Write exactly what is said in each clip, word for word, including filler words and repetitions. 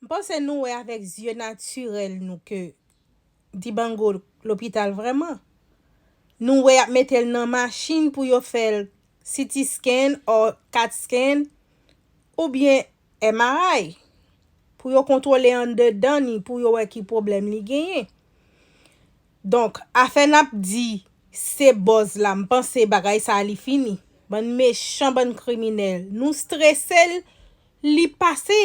M panse nou wè avèk zye natirèl nou ke Dibango lopital vrèman. Nou wè y ap mete l nan machin pou yo fè l C T scan or CAT scan oubyen M R I pou yo kontwole anndedan ni, pou yo wè ki pwoblèm li genyen. Donk, afè n ap di se buzz la, m panse bagay sa a li fini. Bann mechan, bann kriminèl. Nou strese l, li pase.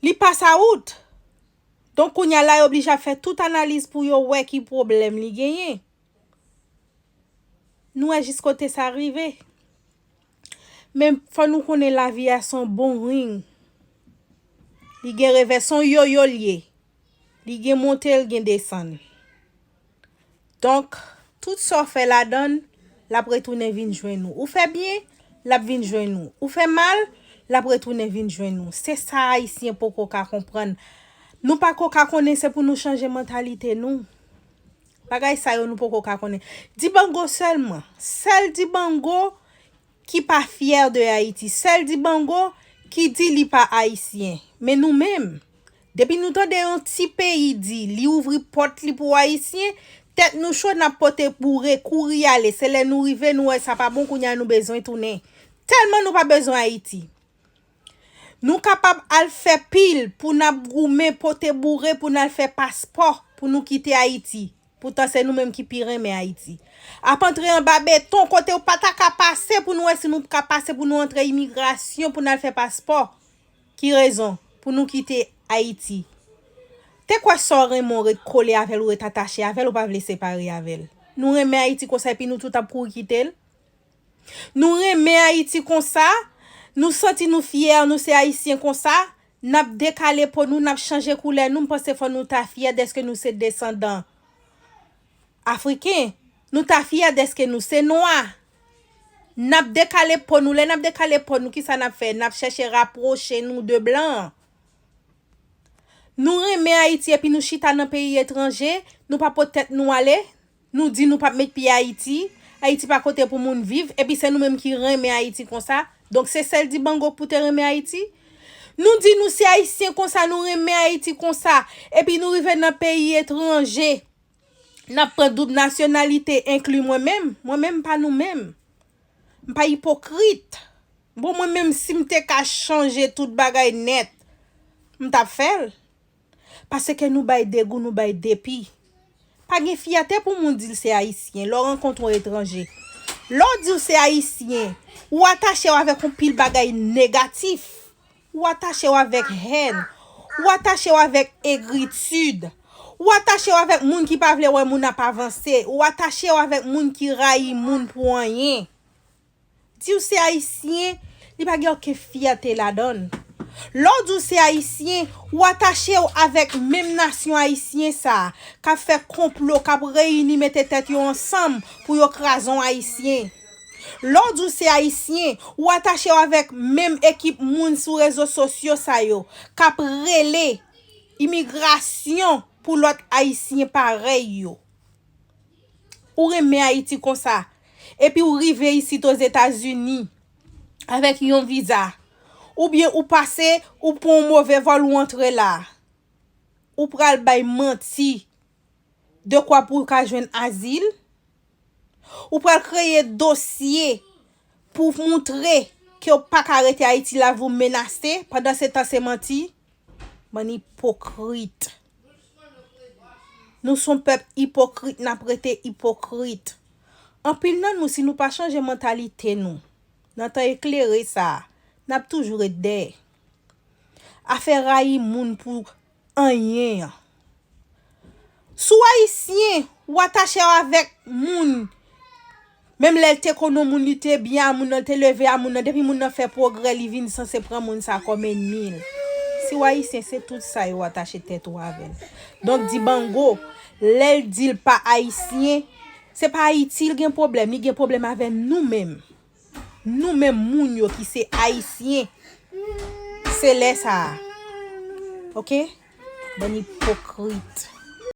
Li pase a wout. Donk, kounye a la, yo oblije ap fè tout analiz pou yo wè ki pwoblèm li genyen. Nou wè jis kote sa rive. Men fò nou konnen lavi a se yon bon ring. Li gen revè, se yon yoyo l ye. Li gen monte, l gen desann. Donk, tout sa w fè ladan l, l ap retounen vin jwenn ou. Ou fè byen, l ap vin jwenn ou. Ou fè mal, l ap retounen vin jwenn ou. Se sa Ayisyen poko ka konprann. Nou pa ko ka konnen se pou nou chanje mantalite nou. Bagay sa yo nou poko ka konnen. Dibango sèlman. Sèl Dibango ki pa fyè de Ayiti. Sèl Dibango ki di li pa Ayisyen. Men nou menm, depi nou tande yon ti peyi di li ouvri pòt li pou Ayisyen, tèt nou cho, n ap pote boure, kouri ale. Se lè nou rive, nou wè sa pa bon, kounye a nou bezwen tounen. Tèlman nou pa bezwen Ayiti. Nou kapab al fè pil pou n ap goumen, pote boure pou n al fè paspò pou nou kite Ayiti. Poutan se nou menm ki pi renmen Ayiti. Ap antre anba beton kote w pa ta ka pase pou nou wè si nou ka pase pou nou antre imigrasyon pou n al fè paspò. Ki rezon pou nou kite Ayiti? Te kwè sa w renmen w ret kole avè l, ou ret atache avè l, ou pa vle separe avè l. Nou renmen Ayiti konsa epi nou tout ap kouri kite l. Nou renmen Ayiti konsa, nou santi nou fyè, nou se Ayisyen konsa, n ap dekale po nou, n ap chanje koulè nou, m panse fò nou ta fyè dèske nou se desandan Afriken, nou ta fyè dèske nou se nwa. N ap dekale po nou, lè n ap dekale po nou, kisa n ap fè? N ap chèche rapwoche nou de blan. Nou renmen Ayiti epi nou chita nan peyi etranje, nou pa pot tèt nou ale, nou di nou p ap met pye Ayiti, Ayiti pa kote pou moun viv, epi se nou menm ki renmen Ayiti konsa. Donk se sèl Dibango pou te renmen Ayiti? Nou di nou se Ayisyen konsa, nou renmen Ayiti konsa, epi nou rive nan peyi etranje, n ap pran doub nasyonalite, enkli mwen menm. Mwen menm, m pa nou menm. M pa ipokrit. Bon, mwen menm, si m te ka chanje tout bagay nèt, m t ap fè l. Paske nou bay degou, nou bay depi. Pa gen fyète pou moun di l se Ayisyen lè w rankontre yon etranje. Lè w di w se Ayisyen, ou atache w avèk yon pil bagay negatif. Ou atache w avèk hèn. Ou atache w avèk egritid. Ou atache w avèk moun ki pa vle wè moun ap avanse. Ou atache w avèk moun ki rayi moun pou anyen. Di w se Ayisyen, li pa gen okenn fyète ladan l. Lè w di w se Ayisyen, ou atache w avèk menm nasyon ayisyen sa a, k ap fè konplo, k ap reyini mete tèt yo ansanm pou yo kraze yon Ayisyen. Lè w di w se Ayisyen, ou atache w avèk menm ekip moun sou rezo sosyo sa yo, k ap rele imigrasyon pou lòt Ayisyen parèy yo. Ou renmen Ayiti konsa, epi ou rive isit Ozetazini avèk yon viza, oubyen ou pase, ou pran yon move vòl, ou antre la, ou pral bay manti dekwa pou w ka jwenn azil, ou pral kreye dosye pou w montre ke w pa ka rete Ayiti, lavi w menase, pandan se tan se manti. Bann ipokrit. Nou se yon pèp ipokrit, n ap rete ipokrit. Anpil nan nou, si nou pa chanje mantalite nou, nan tan eklere sa a, n ap toujou ret dèyè. Afè rayi moun pou anyen an. Si w Ayisyen, ou atache w avèk moun, menm lè l te konnen moun, li te byen a moun nan, li te leve a moun nan, depi moun nan fè pwogrè, li vin sanse pran moun sa kòm ènmi l. Si w Ayisyen, se tout sa yo atache tèt ou avè l. Donk, Dibango, lè l di l pa Ayisyen, se pa Ayiti l gen pwoblèm, li gen pwoblèm avè nou menm. Nou menm moun yo ki se Ayisyen, se lè sa a. Oke? Bann ipokrit.